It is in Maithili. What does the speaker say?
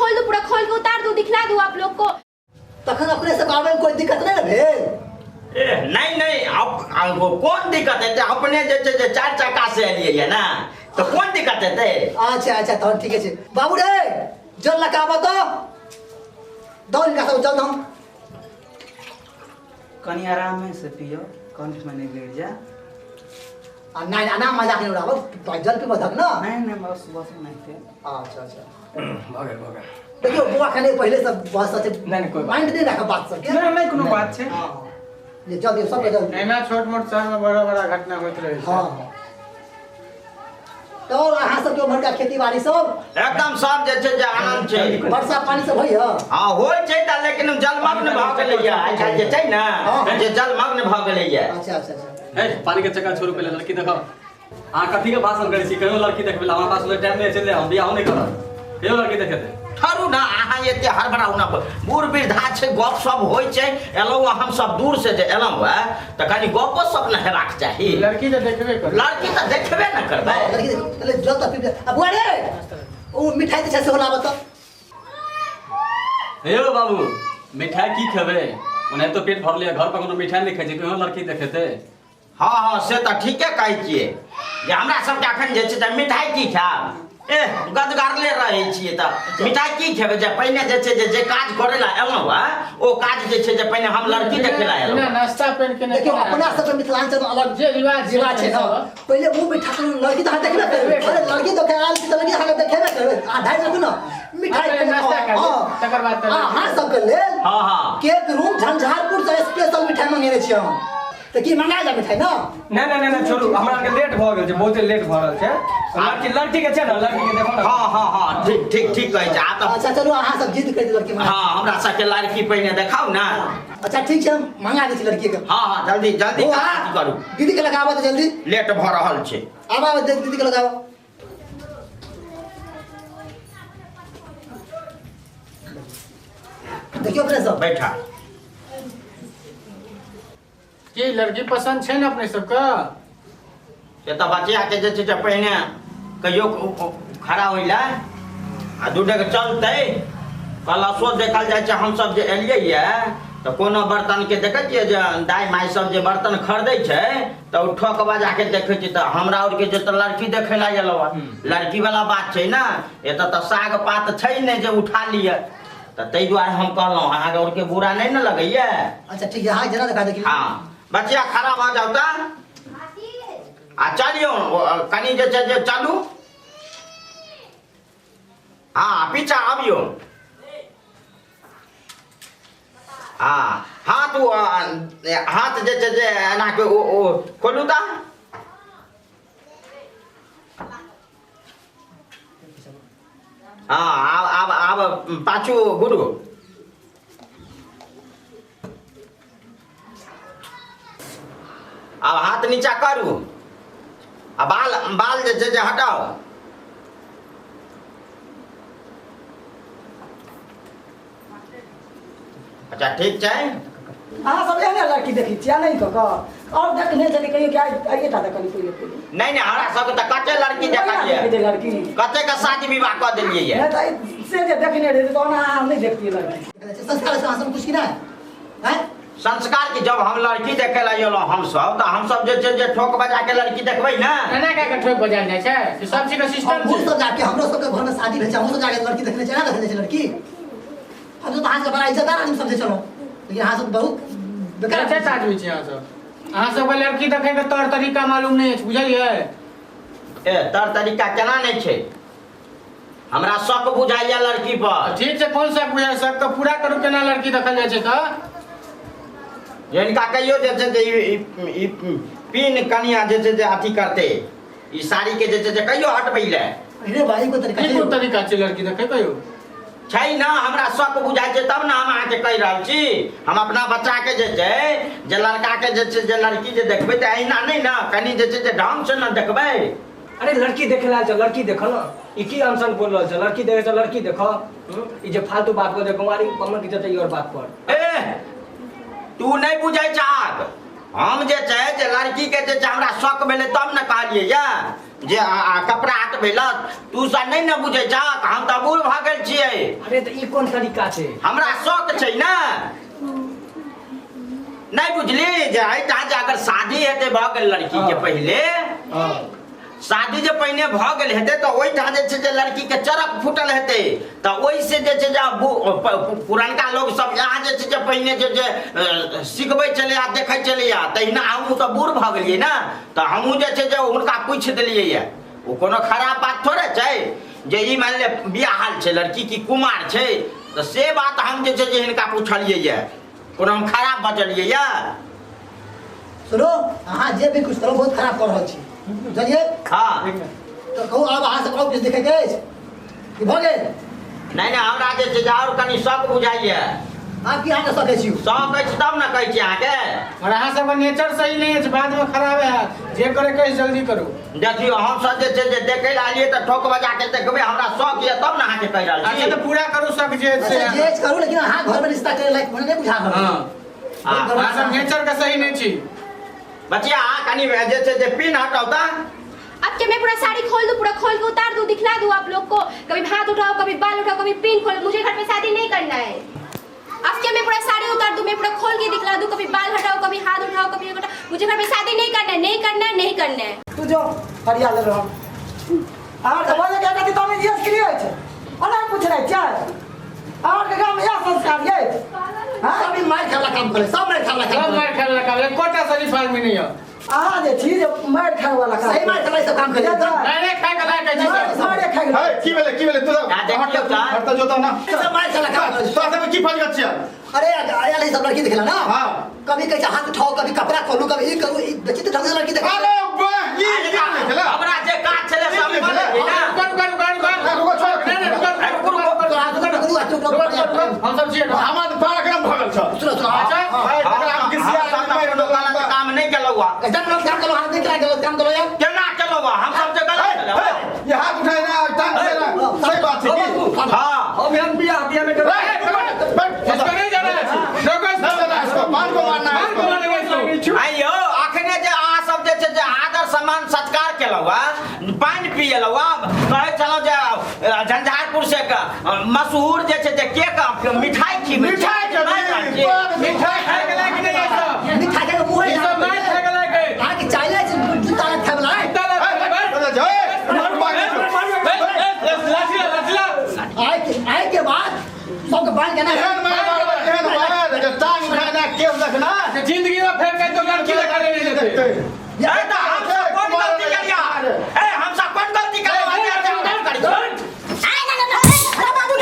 खोल दूं, पूरा खोल के उतार दूं, दिखला दूं आप लोग को। तखन अपने सब आबै में कोई दिक्कत नहीं ने भेल? ए नहीं नहीं, अब कोन दिक्कत हेतै? अपने जे छै जे चारि चक्का से एलियै ये ना, तऽ कोन दिक्कत हेतै? अच्छा अच्छा, तहन ठीके छै। बाबू रे, जल लऽ कऽ आबऽ तऽ, दौड़ हिनका सब जल दहन। कनी आराम से पियो, कंठ में नहीं गिर जा। आ नहीं, ना मजाक नहीं उड़ाबो, जल पीबऽ धक ना। नहीं नहीं, बस बस नहीं थे। अच्छा अच्छा, भऽ गेल भऽ गेल। देखियौ बौआ, कने पहिले सब बस छै। नहीं, नहीं, कोई बात माइंड नहीं राखब बात सबके। नहीं नहीं, कोनो बात छै। हाँ, ये जल्दी सबके जल्दी। एना छोट मोट शहर में बड़ा बड़ा घटना होइत रहै छै। हाँ, तो अहाँ सबके उम्हरका खेती बाड़ी सब एकदम सब जे छै जे आनंद छै। वर्षा पानी सब होइया? हाँ होइ छै तऽ, लेकिन जलमग्न भऽ गेलैया आइ काल्हि जे छै ने, जे जलमग्न भऽ गेलैया। अच्छा अच्छा अच्छा। ए पानी के चक्का छोड़ू, पहिले लड़की देखो। अहाँ कथी के भाषण करै छी? कहियो लड़की देखबै ला हमरा पास टाइम नहि चलि, हम बियाहो नहि करब। कहियो लड़की देखेतै? ठहरू ना, अहाँ एते हड़बड़ाउ ना। बूढ़ वृद्धा छै, गप सब होइ छै। एलहुँ हम सब दूर से जे एलहुँ हँ तऽ कनि गपो सब ने हेबाक चाही। लड़की तऽ देखबे करू। लड़की तऽ देखबे ने करबै। लड़की देख, पहिले जल तऽ पीब ले। आ बुआ रे, ओ मिठाई जे छै सेहो लाबऽ तऽ। हे बाबू, मिठाई की खेबै? ओनाहितो तो पेट भरल, घर पर कोनो मिठाई नहि खाइ छै। कहियो लड़की देखेतै? हाँ हाँ, से तऽ ठीके कहै छियै जे हमरा सबके अखन जे छै तऽ मिठाई की खायब? ए गदगरले रहै छियै तऽ मिठाई की खेबै? जे पहिने जे छै जे काज करै ला एलहुँ हँ, ओ काज जे छै जे पहिने हम लड़की देखै ला एलहुँ। बिना नाश्ता पानि के। देखियौ, अपना सबके मिथिलांचल में अलग जे रिवाज रिवाज छै ने, पहिले मुँह मिठा करू, लड़की तऽ अहाँ देखबे करबै। अरे लड़की तऽ आयल छी तऽ लड़की अहाँके देखेबे करबै। आ ढाई रखू ने मिठाई पहिले पहिले नाश्ता खाउ। कर लेब, हाँ। तकर बाद तऽ अहाँ सबके लेल हाँ हाँ, केक रूम झंझारपुर से स्पेशल मिठाई मंगेने छियै हम, तऽ की मंगा जा मिठाई ना? नहीं नहीं नहीं, छोड़ू, हमरा के लेट भऽ गेल छै, बहुते लेट भऽ रहल छै। लड़की लड़की के छै ने, लड़की के देखो ना। हाँ हाँ हाँ, ठीक ठीक ठीक कहै छै। आ तऽ अच्छा चलू, अहाँ सब जिद करि लड़की मंगा। हाँ, हमरा सबके लड़की पहिने देखाउ ना। अच्छा ठीक छै, हम मंगा दै छी लड़की के। हाँ हाँ, जल्दी जल्दी बौआ, काज करू। दीदी के लगाबऽ तऽ जल्दी, लेट भऽ रहल छै। आब आब, दीदी के लगाबऽ। देखियौ अपने सब। बैठा। की लड़की पसंद छै ने अपने सबके? से तऽ बचिया के जे छै से पहिने कहियो खड़ा होइ ला आ दू डेग चलतै, कलशो देखल जाइ छै। हमसब जे एलियै ये तऽ कोनो बर्तन के देखै छियै जे दाइ माइ सब जे बर्तन खरीदै छै तऽ ओ ठोक बजा के देखै छै। तऽ हमरा आरके जे तऽ लड़की देखै ला एलहुँ हँ, लड़की वाला बात छै ने। एतऽ तऽ साग पात छै नहि जे उठा लिअ, तऽ ताहि दुआरे हम कहलहुँ, अहाँके आरके बुरा नहि ने लगैया? अच्छा ठीक है, अहाँ जेना देखा देखी। हाँ, बचिया खड़ा भऽ जाउ तऽ आ चलियौ कनि जे छै जे चलू। हाँ, पीछा आबियौ। हाँ, हाथ ओ हाथ जे छै जे एना के ओ खोलू तऽ। हाँ, आब आब आब पाछू घुरू। आब हाथ नीचा करू आ बाल बाल जे छै जे हटाउ। अच्छा ठीक छै। अहाँ सब एहने लड़की देखै छियै नहि कऽ कऽ आओर देखने छली कहियो कि आइए टा देखली पहिले पहिले? नहीं नहीं, हमरा सबके तऽ कते लड़की देखलियै। देखै छै लड़की। कते के शादी विवाह कऽ देलियै ये। नहि तऽ से जे देखने रहियै तऽ ओना अहाँ नहि देखतियै लड़की। संस्कार से अहाँ सब कुछ की नहि हैं? संस्कार की, जब हम लड़की देखे ला एलहुँ हमसब तऽ हमसब जे छै जे ठोक बजा के लड़की देखबै ने। एना कए के ठोक बजायल जाइ छै? से सब चीज के सिस्टम हमहूँ छै। सब जाके, हमरो सबके घर में शादी भेल छै, हमहूँ सब जाके लड़की देखने छियै। ना देखने छै लड़की? हम सब तऽ अहाँ सबके बड़ा इज्जतदार आदमी समझै छलहुँ, लेकिन अहाँ सब बहुत बेकार बेकार आदमी छी अहाँ सब। अहाँ सबके लड़की देखै के तौर तरीका मालूम नहि अछि, बुझलियै? ए तर तरीका केना नहि छै? हमरा शक बुझाइया लड़की पर। ठीक छै, कोन शक बुझाइ? शक तऽ पूरा करू, केना लड़की देखल जाइ छै तऽ? हिनका कहियो जे छै जे ई पिन कनिया जे छै जे अथी करतै, ई साड़ी के जे छै जे कहियो हटबै ले। अरे भाई, कोई तरीका की छै? कोन तरीका छै लड़की देखै कहियो? छै ने, हमरा शक बुझाइ छै तब ने हम अहाँके कहि रहल छी। हम अपना बच्चाके जे छै जे लड़काके जे छै जे लड़की जे देखबै तऽ अहिना नहि ने, कनि जे छै जे ढंग से ने देखबै। अरे लड़की देखे ला आयल छौ, लड़की देख न। ई की अनसन बोल रहल छै? लड़की देखे छै, लड़की देख। ई जे फालतू बात कर, कुमारी बमन की जतै और बात पर। ए तू नहि बुझै छाक। हम जे छै जे लड़की के जे छै हमरा शक भेलै तब ने कहलियै या जे कपड़ा हटबै लए। तू सब नहि ने बुझै छहक, हम तऽ बूढ़ भऽ गेल छियै। अरे तऽ ई कोन तरीका छै? हमरा शक छै ने, नहि बुझली जे एहिठाम जे अगर शादी हेतै भऽ गेल लड़की के पहिले, शादी जे पहिने भऽ गेल हेतै तऽ ओहिठाम जे छै जे लड़की के चरक फूटल हेतै, तऽ ओहिसँ जे छै जे पुरनका लोक सब यहाँ जे छै जे पहिने जे जे सिखबै छलै आ देखै छलैया, तहिना हमहूँ तऽ बूढ़ भऽ गेलियै ने, तऽ हमहूँ जे छै जे हुनका पूछि देलियै यऽ। ओ कोनो खराब बात थोड़े छै जे ई मानि ले बियाहल छै लड़की की कुमार छै, तऽ से बात हम जे छै जे हिनका पुछलियै यऽ, कोनो हम खराब बजलियै यऽ? सुनो, अहाँ जे भी कुछ करो बहुत खराब कर रहल छी, बुझलियै? हाँ। तऽ कहू आब अहाँ सब आओर किछु देखैके अछि कि भऽ गेल? नहि नहि, हमरा जे छै जे आओर कनि शक बुझाइए। आब की अहाँके सकै छी? शक अछि तब ने कहै छी अहाँके। और अहाँ सबके नेचर सही नहीं अछि, बाद में खराब है, जे करे के जल्दी करू। देखियौ हम सब जे छै जे देखै लए एलियै तऽ ठोक बजा के देखबै, हमरा शौक यऽ तब ने अहाँके कहि रहल छी। अच्छा तऽ पूरा करू शक जे छै। अच्छा, जे करू, लेकिन अहाँ घर में रिश्ता करे लायक नहि बुझा रहल। हाँ। अहाँ सब नेचर के सही नहीं छी। बचिया कनि जे छै जे पिन हटाउ तऽ। अब क्या मैं पूरा साड़ी खोल दूं, पूरा खोल के उतार दूं, दिखला दूं आप लोग को? कभी हाथ उठाओ, कभी बाल उठाओ, कभी पिन खोलो, मुझे घर पे शादी नहीं करना है। अब क्या मैं पूरा साड़ी उतार दूं, मैं पूरा खोल के दिखला दूं, कभी बाल हटाओ, कभी हाथ उठाओ, कभी उठाओ, मुझे घर पे शादी नहीं करना है, नहीं करना है, नहीं करना है। तू जो हरिया ले रहा are के बजे के कथी तमीज यस के लिए छै ओना पूछ रहे छै are के गांव में यह संस्कार ये हां सब ई मार खाला काम करे, सब मार खाला काम सब मार खाला काम, एकोटा शरीफ आदमी नहीं है। अहाँ जे छी जे मार खाय वाला काम सही मार खाला सब काम करे। नहीं नहीं खाय के लायक है सब मारे खाय के। की भेलै की भेलै तू सब हटता जोता ना सब मार खाला काम करे। तोरा सब की फज गछिया? अरे आयल सब लड़की देखला ना। हां कभी कैसे हाथ उठाओ, कभी कपड़ा खोलू, कभी ई करू, ई बेचित ढंग से लड़की देखला। अरे वाह, ई देखला हमरा जे काज छले सब कर कर कर कर रुको छोड़। नहीं नहीं रुको रुको रुको, हम सब छियै हमर पराक्रम भऽ गेल छ। सुनो सुनो, अच्छा हम किसी आदमी गलत काम नहीं केलौ हुआ। एकदम गलत काम केलौ, हाथ नहीं केलौ, गलत काम केलौ यार। केना केलौ हुआ? हम सब जे गलत केलौ। ये हाथ उठाए ना, टांग उठाए ना, सही बात छै की? हां हम हम बियाह बियाह में बैठ, इसको नहीं जाना है, रोको नहीं जाना है इसको, पान को मारना है पान को मारना है इसको। आइयो अखने जे अहाँ सब जे छै जे आदर सम्मान सत्कार केलौ हुआ, पानि पियलौ हुआ, कहै छलौ जे झंझारपुर से मशहूर जे छै जे केक मिठाई खिबै। मिठाई के मिठाई खाय के लायक नहीं है सब। मिठाई के मुंह ई सब नहीं खाय के लायक है। अहाँ के चाइले छै जूता लग खाय वाला। लाठी लाठी आय के बाद सबके बाल के ना एहन मार मार एहन मार जे टांग उठाना केस देखना जिंदगी में फेर के तो लड़की लगा ले लेते। ए त हम सब कोन गलती करिया? ए हम सब कोन गलती करिया? बाबू